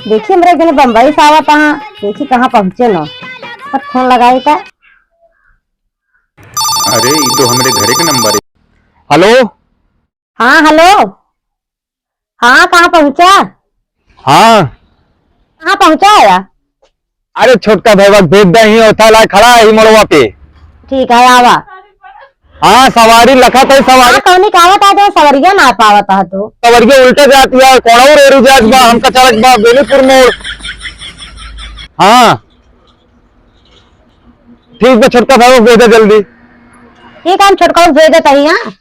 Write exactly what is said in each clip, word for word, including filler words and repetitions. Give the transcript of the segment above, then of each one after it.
देखी, हमरे एक जने बम्बई से आवत हैं, देखी कहाँ पहुँचे न। पर फोन लगाई का। अरे, ई तो हमरे घरे के नंबर है। हेलो। हाँ, हेलो। हाँ, कहाँ पहुँचा? हाँ। कहाँ पहुँचा है? अरे, छोटका भैया भेज दे, ही ओथा ला खड़ा है, ही मोड़वा पे। ठीक है, आवा। हाँ, सवारी लखत है, सवारी। हाँ, कौनी कहावत है, तो सवरिया ना पावत है तू। सवरिया उल्टा जाती है, कोणऊ रेरू जात बा, हमका चढ़क बा, बेनीपुर मोड़। हाँ। ठीक बा, छोटका भाई, भेजा जल्दी। ठीक है, हम छोटका को भेज देता ही, हाँ।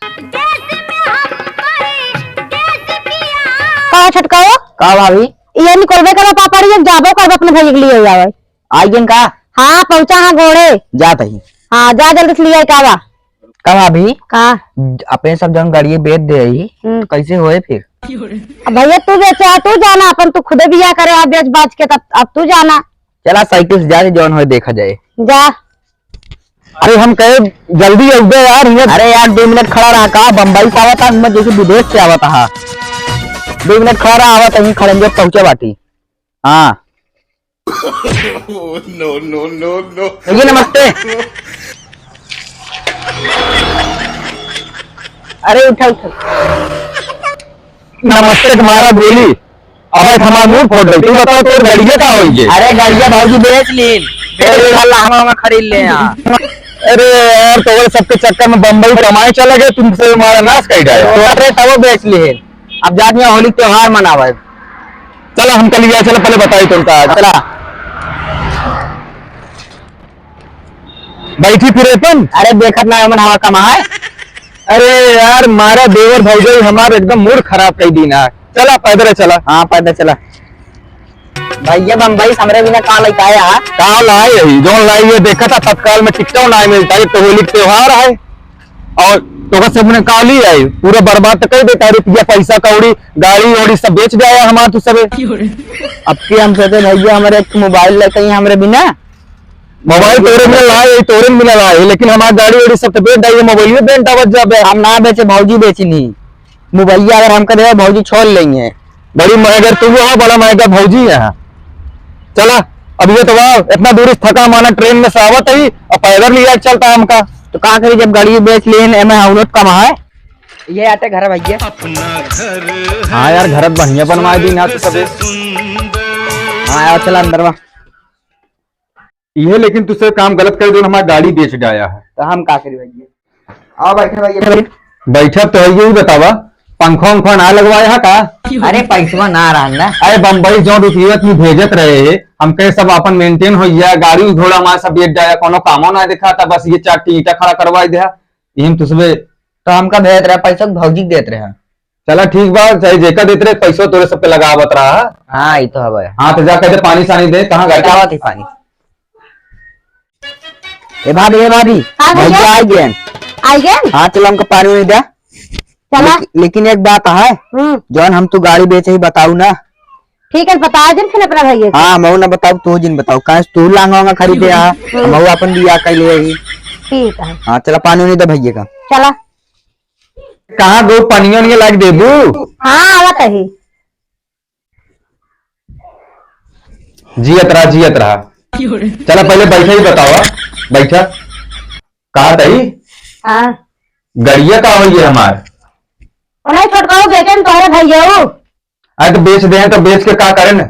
का हो छोटका हो? का भाभी? ये निकलबे करा पापड़ी, एक जाबो करबे अपने भाई के लिए आवे। आई गन का? हाँ, पहुँचा हाँ घोड़े। जात ही। हाँ, जा जल्दी से लिया का बा। का भाभी? का? अपने सब जन गाड़िए बेच दे ही, हम्म। तो कैसे होए फिर? अब भैया तू बेचे, तू जाना, अपन तू खुदे बिया करे, आप बेच बाच के, तब अब तू जाना। चला साइकिल से जाके जौन होए देखा जाए। जा। अरे हम कहे जल्दी अउबे यार, हियाँ अरे यार, दो मिनट खड़ा रहा का? बम्बई से आवत हा, हिम्मत जैसे विदेश से आवत हा। दो मिनट खड़ा रहा, आवत ही खड़े में पहुँचे बाटी। हाँ। No, no, no, no। भैया नमस्ते। अरे उठा, उठा। नमस्ते तुम्हारा बोली। अबे हमार मुंह फोड़ दे। तू बताओ तोर गड़िया का होई जे? अरे गड़िया भौजी बेच लीन। बेच वाला हम, हम खरीद ले यहाँ। अरे यार, तो वो सबके चक्कर में बम्बई कमाए चला गए, तुमसे हमारा नाश कर डाला। तो अरे तब बेच लीन। अब जात में होली त्योहार मनावे। चला हमका लिया चला, पहले बताई तुमका। चला। बैठी फिर अपन। अरे देखत ना हमन हवा कमा है। अरे यार, मारा देवर भौजाई हमार एकदम मूड खराब कर दी ना। चला पैदल चला। हाँ पैदल चला। भैया बम्बई से हमरे बिना का लेके आया? का लाए यही, जौन लाई ये देखा था तत्काल में टिकटो ना मिलता, ये तो होली के त्योहार है। और तोका सब ने का ली आई, पूरा बर्बाद तो कर देता, रुपया पैसा कौड़ी गाड़ी ओड़ी सब बेच दे आया हमार तू सबे। अब की हम सोचे भैया हमारे एक मोबाइल लेके ही हमरे बिना। मोबाइल तोरे मिलल आए, तोरे मिलल आए, लेकिन हमार गाड़ी ओड़ी सब तो बेच दे, मोबाइल बेच डावत जाबे। हम ना बेचे, भौजी बेची नहीं। मोबाइल अगर हमका देवे, भौजी छोड़ लेंगे। बड़ी महंगर तू हो, बड़ा महंगा भौजी है। चला, अब ये तो वाह, इतना दूर से थका माना ट्रेन में से आवत ही, अब पैदल लिया चलता हमका। तो का करी, जब गाड़ी बेच लेन, एमे औरत कमा है। ये आते घर भैया। हाँ यार, घर बढ़िया बनवाए दी ना तो सबे। हाँ यार, चला अंदर में। ये लेकिन तुझसे काम गलत कर दो, हमारी गाड़ी बेच डाया है। तो हम का करी भैया? आओ बैठे भैया। बैठा तो है, यही बतावा, पंखा उंखा ना लगवाया है का? अरे पैसवा ना रहा ना। अरे बम्बई जो रुपया तू भेजत रहे, हम कहे सब अपन मेंटेन हो गया, गाड़ी घोड़ा हमारे सब बेच डाया, कोनो कामो ना दिखा था, बस ये चार टीटा खड़ा करवा दे। यही तुझसे तो हमका भेजत रहा पैसा भौजी के देत रहा। चला ठीक बा, चाहे जेका देत रहे पैसा तोरे सब पे लगावत रहा। हाँ, ई तो हवे। हाँ, तो जा कहते पानी सानी दे, कहाँ गए? लगावत ही पानी। ए भाभी, ए भाभी, हाँ भैया। भैया आ गए। आ गए? हाँ, चलो हमको पानी उनी दे। चला। लेकिन, लेकिन एक बात है, हम्म। जौन हम तू गाड़ी बेचे ही बताऊ ना। ठीक है, बता जिन फिर अपना भैया के। हाँ, मऊ ना बताऊ, तू जिन बताऊ, काहे तू लांगा वांगा खरीदे आ, हम्म। मऊ अपन बिया कर ले ही। ठीक है। हाँ, चला पानी उनी दे भैया का। चला। कहाँ गो पनिया ओनिया लाग देबू? हाँ, आवत ही। जियत रहा, जियत रहा। चला पहले बैठा ही बतावा, बैठा। कहा तही? हाँ। गड़िया का होई है हमार? ओ नहीं छोटका, वो बेचन तोहरे भैया हो। अरे तो बेच दे, तो बेच के का करन?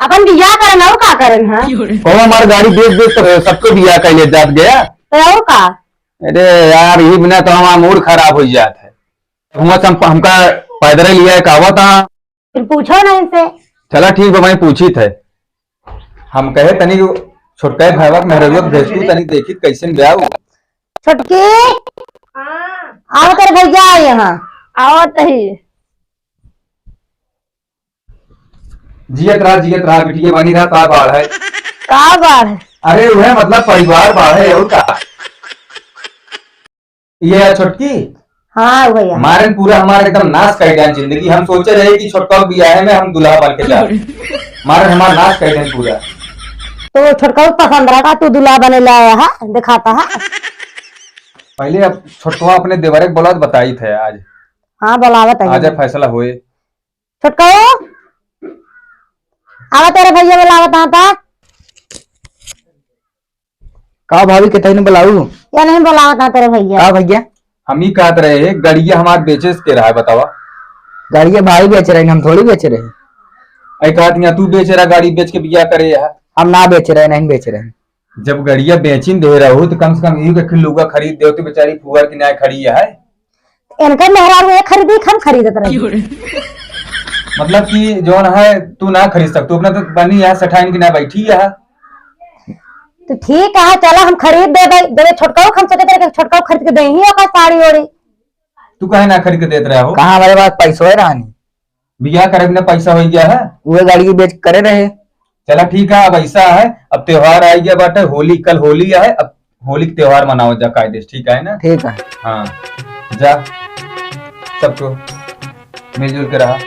अपन बियाह करन, और का करन, हाँ? कहो हमार गाड़ी बेच दे तो सबको बियाह कर ले जात गया। तो और का? अरे यार, ये बिना तो हमारा मूड खराब हो जात है। हुआ से हम, हमका पैदल लिया एक आवा था। फिर पूछो ना इनसे। चला ठीक बा, मैं पूछी थे। हम कहे तनी छोटका भाईवा के मेहररुआ के भेजतू, तनी देखी कैसन ब्याह हुआ। छोटकी। हाँ। आओ तेरे भैया आए यहाँ। आओ तही। जियत रहा, जियत रहा, बिटिया बनी रहा, का बाढ़ है? का बाढ़ है? अरे वह मतलब परिवार बाढ़ है, और का? ये है छोटकी? हाँ भैया। मारन पूरा हमारा एकदम नाश कर दिया जिंदगी। हम सोचे रहे कि छोटका के बियाहे में हम दूल्हा बन के जाए। मारन हमारा नाश कर दिया पूरा। तो छोटका को पसंद रहा का तू दूल्हा बने ले आया है, दिखाता है। पहले अब छोटका अपने देवरे के बोला तो बताई थे आज। हाँ, बोलावत है। आज फैसला होए। छोटका हो? आवा तेरे भैया बुलावत हाँ ता। का भाभी, के तैने बुलाऊ? या नहीं बुलावत हाँ तेरे भैया? का भैया? हम ही कहत रहे, गड़िया हमार बेचे के रहा है, बतावा। गड़िया भाई बेच रहे हैं, हम थोड़ी बेच रहे हैं। ऐ कहत यहाँ तू बेच रहा, गाड़ी बेच के बिया करे है। हम ना बेच रहे, नहीं बेच रहे। जब गड़िया बेचिन दे रहो तो कम से कम यही के लुगा खरीद दे, तो बेचारी फुहर की ना खड़ी है। इनका मेहरारू ये खरीदी, हम खरीदत रहे। मतलब कि जौन है तू ना खरीद सकतू, अपना तो बनी है, सेठाइन की ना बैठी है। तो ठीक है, चला हम खरीद देबे, देबे छोटकाऊ, हम सोचे तेरे छोटकाऊ खरीद के दे ही ओकर साड़ी ओड़ी। तू काहे ना खरीद के देत रहा हो? कहाँ हमारे पास पैसो है रानी? बियाह करे बिना पैसा हो गया है? उहे गाड़ी बेच करे रहे। चला ठीक है, अब ऐसा है, अब त्योहार आ गया बाटे, होली, कल होली है, अब होली के त्योहार मनाओ जा कायदे से, ठीक है ना? ठीक है। हाँ, जा, सबको मिलजुल के रहा।